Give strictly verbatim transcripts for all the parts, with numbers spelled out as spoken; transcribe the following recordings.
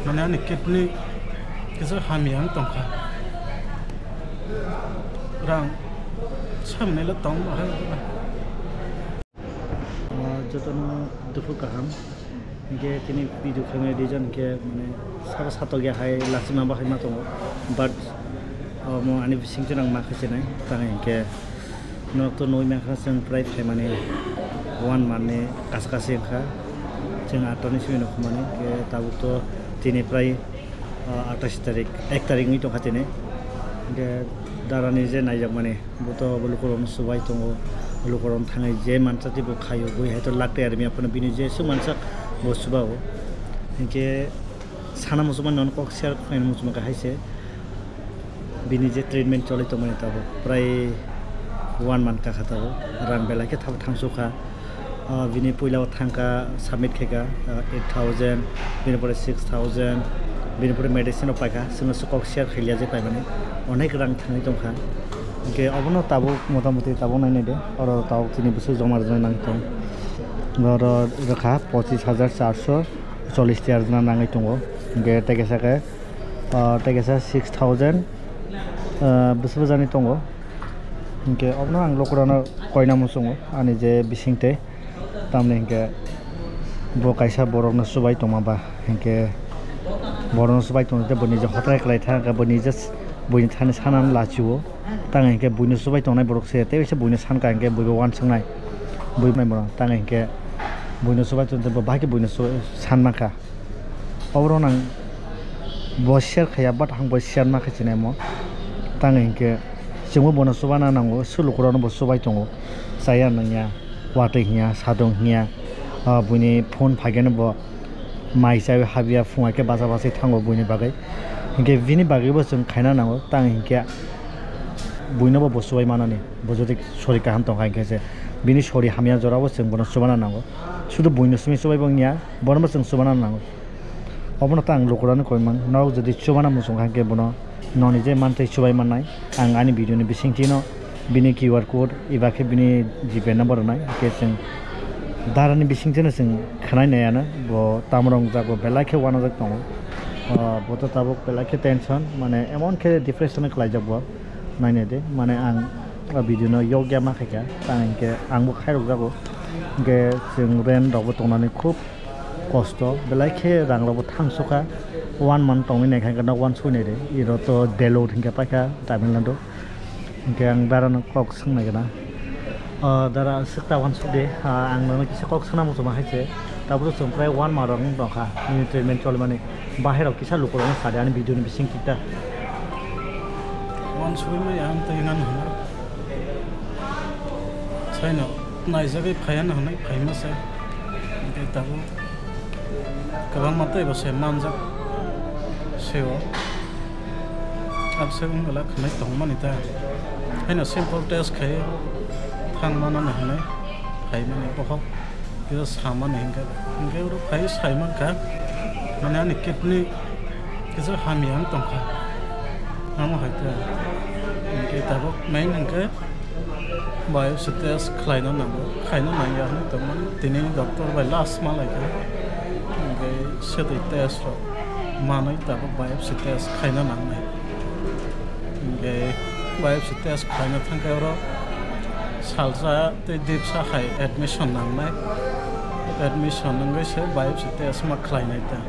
Mane ani kidney kisa hamya wng tongkha. Rang samnai le tong bahai. Ah, jotono dukhu kaham. Hinkhe tini video khaimani reason hinkhe mane sabo satokya hai lachima bahai ma tongo. But, ah, omo ani bising chwng ang ma khaichinai. Tang hinkhe norok to nui mankha chwng prai phaimani one month ni kasa kasi wngkha. Chwng atta ni simi nukmani hinkhe tabuk to tini prai, ah, attash tarik, ek tarik wngwi tongkha tini. Hinkhe darani je naijakmani. Bo to bo lukurokno swbai tongo, lukurokno thangwi je mansa tei bo khaio, bui hai to lakh tei armi aphano bini je swk mansa bo swbao. Hinkhe sana muchungmani nono kok share khlaina muchungma kahai se. Bini je treatment choli tongmani tabuk prai one month kakha tabuk, rang belai khe thabo thangsukha. Ah, bini puila o thangkha, submit khaikha, ah, eight thousand, bini pore six thousand, bini pore medicine rok paikha, chwngno se kok share khailiya je paimani, onek rang thangwi tongkha. Hinkhe obono tabuk motamoti tabuk nainai de, oro tabuk chini bwswk joma rwna nang tong. Oro rwkha pochis hajar charso chollish tiya rwna nangwi tongo. Hinkhe tei kaisa khe, ah, tei kaisa six thousand, ah, bwswk bwsani tongo. Hinkhe obono ang lukurokno koina muchungo ani je bisingtwi. Tamni hinkhe bo kaisa borokno chubai tongma ba, hinkhe borokno chubai tongma tei bo nije hotrai kwlai thang khe bo nije buini thani sanani lachio. Tang hinkhe buino chubai tongnai borok se tei se buino sankha hinkhe buibo uansuknai, bui bai borok tang hinkhe buino chubai tongma tei bo bahai khe buino chu-, san mankha. Oborok nang bo share khaiya, but ang bo share ma khai chinai mo. Tang hinkhe chwngbo bono chubana nango, swk lukurokno bo chubai tongo, chaya nangya, watwi hinya, sadong hinya, ah, buini phone phaikhe no bo mai chawi habya, phunga khe bacha bachai thango buini bagwi. Hinkhe bini bagwibo chwng khaina nango, tang hinkhe buinobo bo chubai manani, bo jodi sori kaham tongkha hinkhe se bini sori hamya jorabo chwng bono chubana nango, sudu buino simi chubai bo wngya. Bono bo chwng chubana nango. Obono ta ang lukurokno koimang, norok jodi chubana muchung kha khe bono noni je mantwi chubai mannai. Ang ani video ni bisingtwi no bini Q R code eba khe bini G Pay number rwnai, hwnkhe chwng darani bisingtwi no chwng khwnai nai ano, bo tamo rwngjak, bo belai khe uanajak tongo. O, bo to tabuk belai khe tension, mane emon khe depression o kwlaijak bo. Nainai de, mane ang o video no yokya ma khaikha, tang hinkhe ang bo khairokjago. Hinkhe chwng rent rokbo tongnani khub kosto, belai khe rang rokbo thangsukha. One month tongwi naikha hinkhe nok uansuknai de, iro to Delur hinkhe paikha Tamil Nadu. Hinkhe ang darano kok swngnai gana. O dara, swk ta uansuk de, ah, ang nono kisa kok swngna muchungma hai se. Tabuk chwng prai one month rok wng tongkha nini treatment cholimani. Bahai rok kisa lukurokno sa de ani video ni bising kita. Uansugwi maya ang twi ngan hwnwi. Saino naijagwi phaiya hwnwi phaima se. Hinkhe tabuk kwbangma tei bo se manjak se o. Abse wngwla khwnai tongmani ta. Haino simple test khai thang mano na hinwi phaimani bohok kisa samani hinkhe, hinkhe oro phai saimankha, mane ani kidney kisa hamya wng tongkha. Amo hai ta hinkhe tabuk main hinkhe biopsy test khlaina nango, khaina nangya hinwi tongmani tini doctor bai last ma laikha. Hinkhe swtwi test rok manwi tabuk biopsy test khaina nangnai. Hinkhe biopsy test khlaina thangkhe oro salsa tei dipsa hai admission nangnai. Admission wngwi se biopsy test ma khlainai ta.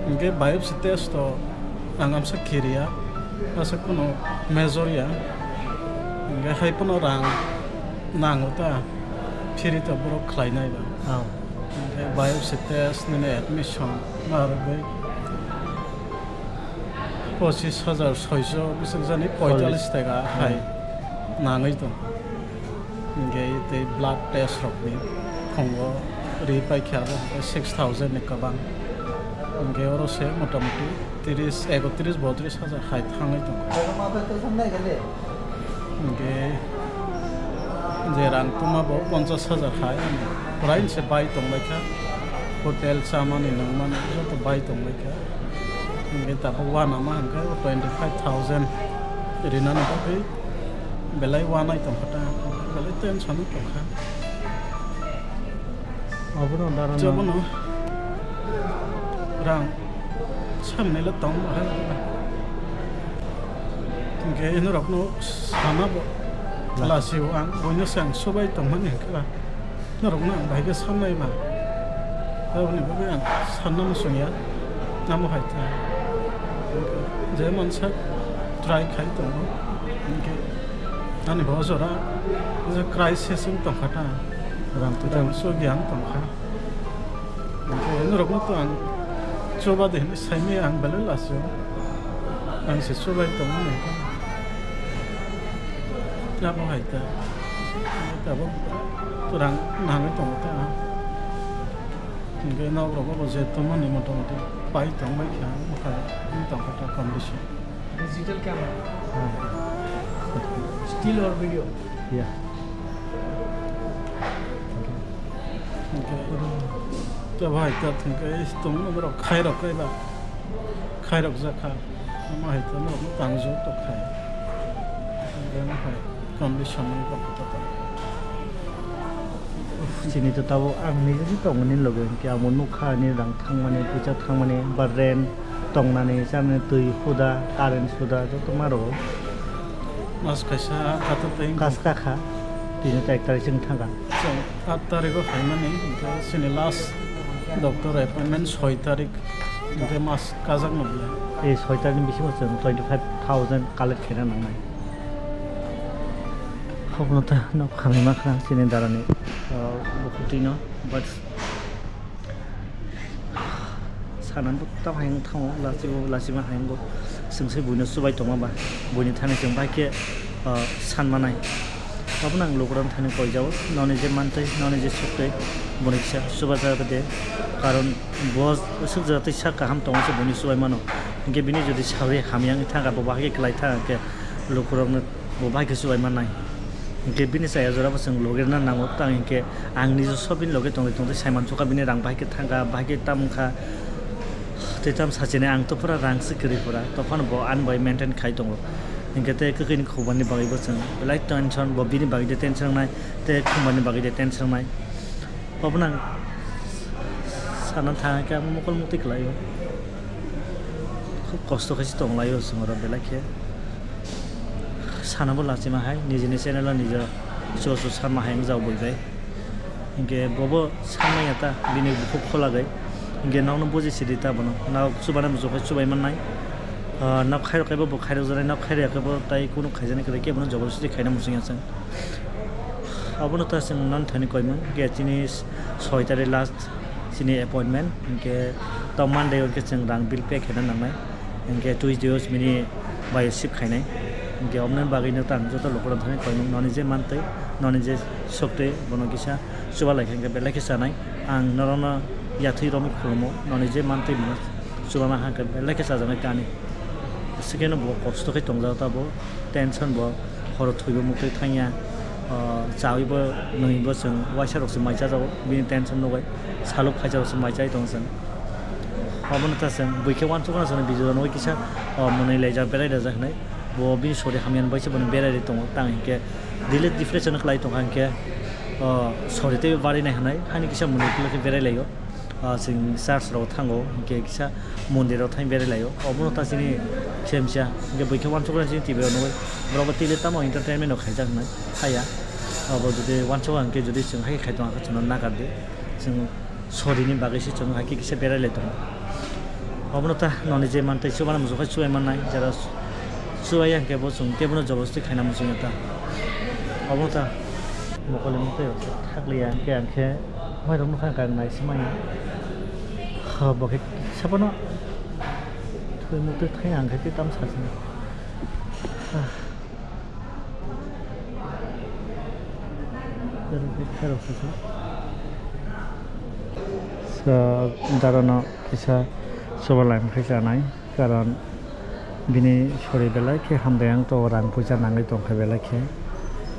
Hinkhe biopsy test to ang amsa kiriya, asa kuno major ya. Hinkhe hai phano rang nango ta, phiri to borok khlainai ba. Oh. Hinkhe biopsy test nini admission ma rwgwi pochis hajar soiso bwswk jani poitalis taka hai nangwi tong. Hinkhe tei blood test rokni khungo ri paikha abo hinkhe six thousand ni kwbang. Hinkhe oro se motamoti tris, ekotris, botris hajar hai thangwi tongo. Hinkhe je rang tongma bo ponchas hajar hai ani purain se bai tongbaikha. Hotel chamani nangmani joto bai tongbaikha. Hinkhe tabuk uanama hinkhe twenty five thousand rinani bagwi belai uanai tongkha ta, belai tension o tongkha. Obono dara no. Jobono rang Samnai le tong bahai. Hingke norokno sana bo lasio ang, boino se ang sobai tongmani hingke ba. Norokno ang bahai khe sannai ba. Aboni bagwi ang sanna muchungya. Amo hai ta. Je mansa try khai tongo. Hingke ani bo jora je crisis wng tongkha ta. Rang Rang so gyan tongkha. Hingke norokno to ang choba de hinwi saimaya ang belai lasio. Ang se chobai tongmani. Abo hai ta. Tabuk rang nangwi tongo ta. Hingke nok rok bo je tongmani motamoti pai tongbai kha, bwkha wng tongkha ta condition. Digital camera. Hmm. Still or video? Yeah. Okay. Hingke, ta bai ta hingke tongmani borok khairok kaiba. Khairok jakha. Omo hai to norok no tang jok tok khai. Omo hai condition ni kok to. Uff, chini to tabuk ang nije se tongmani loge, hingke amo nukha ani rang thangmani, puisa thangmani, ba rent tongnani, chanani, twi huda, current huda, joto ma rwo. Mas kaisa khato tei Kas kakha, tini to ek tarik chwng thangkha. Chwng aat tarikh o phaimani, hingke chini last doctor appointment soi tarikh. Hingke mas kajak no belai. Ei soi tarikh ni bisingo chwng twenty five thousand collect khaina nangnai. Hokno ta nok khamai ma khna chini darani, ah, bukhuk twi no, but sana bo tamo hai wng thango, lachibo lachima hai wngo. Chwng se buino chubai tongma ba, buini thani chwng bai khe, ah, san manai. Abono ang lukurok thani koijao, noni je mantwi, noni je suktwi, boni kisa chubajago de. Karon bo swkjak tei sak kaham tongo se buini chubai mano. Hinkhe bini jodi sawi hamya wngwi thangkha, bo bahai khe kwlai thangkha khe lukurokno bo bahai khe chubai mannai. Hinkhe bini chaya jora bo chwng logirna nango, tang hinkhe ang nijo sobini loge tongwi tongwi saimansukkha bini rang bahai khe thangkha, bahai khe tam wngkha. Tei tam sachini ang to pura rang se kwrwi pura, tophano bo ani bai maintain khai tongo. Hinkhe tei kwkhwini khubani bagwi bo chwng belai tension, bo bini bagwi de tension wngnai, tei khumani bagwi de tension wngnai. Obono ang sana thangkhe ang mokol muktwi kwlaio. Khub kosto khe se tonglaio chwng oro belai khe. Sana bo lachima hai, nijini channel o nijo chubachu sama hai wngjao bui bai. Hinkhe bobo sanmaya ta, bini bukhuk kholagwi. Hinkhe nokno buji sidi ta bono. Nok chubana muchung khe chubai mannai. Ah, nok khairok khe bo, bo khairok janai, nok khairok khe bo tai kunu khaijani kwrwi khe bono jobosti khaina muchungya chwng. Abono ta chwng nani thani koimung, hinkhe chini soi tarikh last chini appointment, hinkhe ta Monday o hinkhe chwng rang bill pay khaina nangnai. Hinkhe Tuesday o bini bai shift khainai. Hinkhe oboni bagwino tang joto lukurok thani koimung, noni je mantwi, noni je soktwi, bono kisa chuba lai khe hinkhe belai khe chanai. Ang norokno yathwi romwi khulumo, noni je mantwi bono chubama hangkhe belai khe chajaknai kani. Sikeno bo kosto khe tongjak tabo, tension bo, horo thwibo muktwi thangya, o, chawi bo, nwi bo chwng waisa rok se mai chajago, bini tension nugwi, saluk khaisa rok se mai chai tongo chwng. Obono ta chwng buikhe uansukmano chwngno video nugwi kisa, o, mwnwi laijak, berai rajak hinwi. Bo bini sori hamya bai se bono berai ri tongo, tang hinkhe daily depression khlai tongkha hinkhe, o, sori tei bari nai hinwi, haini kisa mwnwi khe berai laio. Ah, chwng church rok thango, hinkhe kisa mondir rok thang berai laio. Obono ta chini khe misa, hinkhe buikhe uansukmano chini T V o nugwi. Borok bo tili tamo entertainment rok khaijak hinwi haya. Abo jodi uansukha hinkhe jodi chwng hai khai tongkha chwngno nagar di. Chwng sorini bagwi se chwng hai khe kisa berai lai tongo. Obono ta noni je mantwi chubana muchung khe chubai mannai. Jara chubaiya hinkhe bo chwng kebono jobosti khaina muchungya ta. Obono ta mokol ni mantwi rok thakliya hinkhe ang khe. Mai rok nokha ang nai se manya. Ha, bo khe sabano thwi muk twi thai ang khe tei tam sa sini. Ha. Sa darano kisa soba lai khai chanai. Karon bini sori belai khe hamdayang to rang puisa nangwi tongkha belai khe.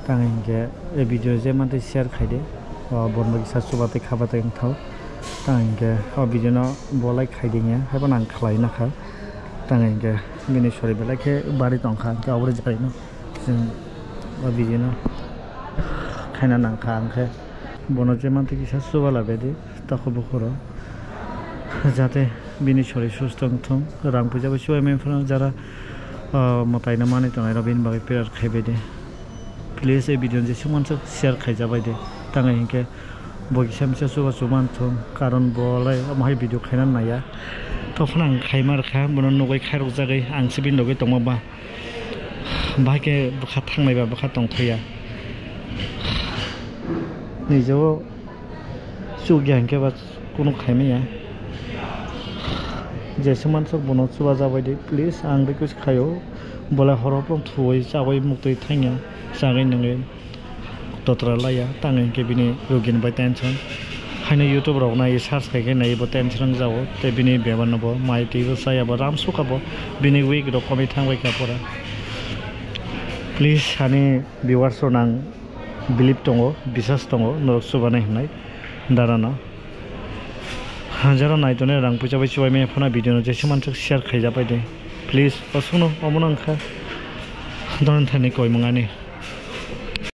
Tang hinkhe e video je mantwi share khaide, o borok kisa chuba tei khaba tei wngthao. Tang hinkhe o video no bo like khaide hinya, haibo nang khlai nakha. Tang hinkhe bini sori belai khe bari tongkha, hinkhe aboni jaga no chwng o video no khaina nangkha, hinkhe bono je mantwi kisa chuba labedi tokho bukhuro jate Bini sori susto wngthung, rang puisa bai chubai mani phano jara, ah, mwtai no manwi tongnai rok bini bagwi prayer khaibai de. Please, ei video no jesuk mansuk share khaijabai de. Tangwi hinkhe bo kisa misa chuba chuba wngthung, karon bo lai omo hai video khaina naiya. To phano ang khaima rwkha, bono nugwi khairok jagwi ang se bini logi tongma ba. Bahai khe bwkha thangnai ba bwkha tongthaiya. Nijebo chukya hinkhe ba kunu khaimaya. Jesuk mansuk bono chubajabai di, please, ang request khaio. Bolai horo phano thuwi chawi muktwi thangya, chagwi nungwi totra laiya, tangwi hinkhe bini rugini bai tension. Haino YouTube rok nai search khai khe nai bo tension wngjago, tei bini bebak no bo mai twi bo chaya bo ram sukha bo, bini week rok komwi thangbai kha pura. Please, ani viewers rok nang believe tongo, biswas tongo, norok chubanai hwnwi dara no. Jara nai tonwi rang puisa bai chubai maya phano video no jesuk mansuk share khaijabai de. Please, osukno omono wngkha Doron thani koimung ani.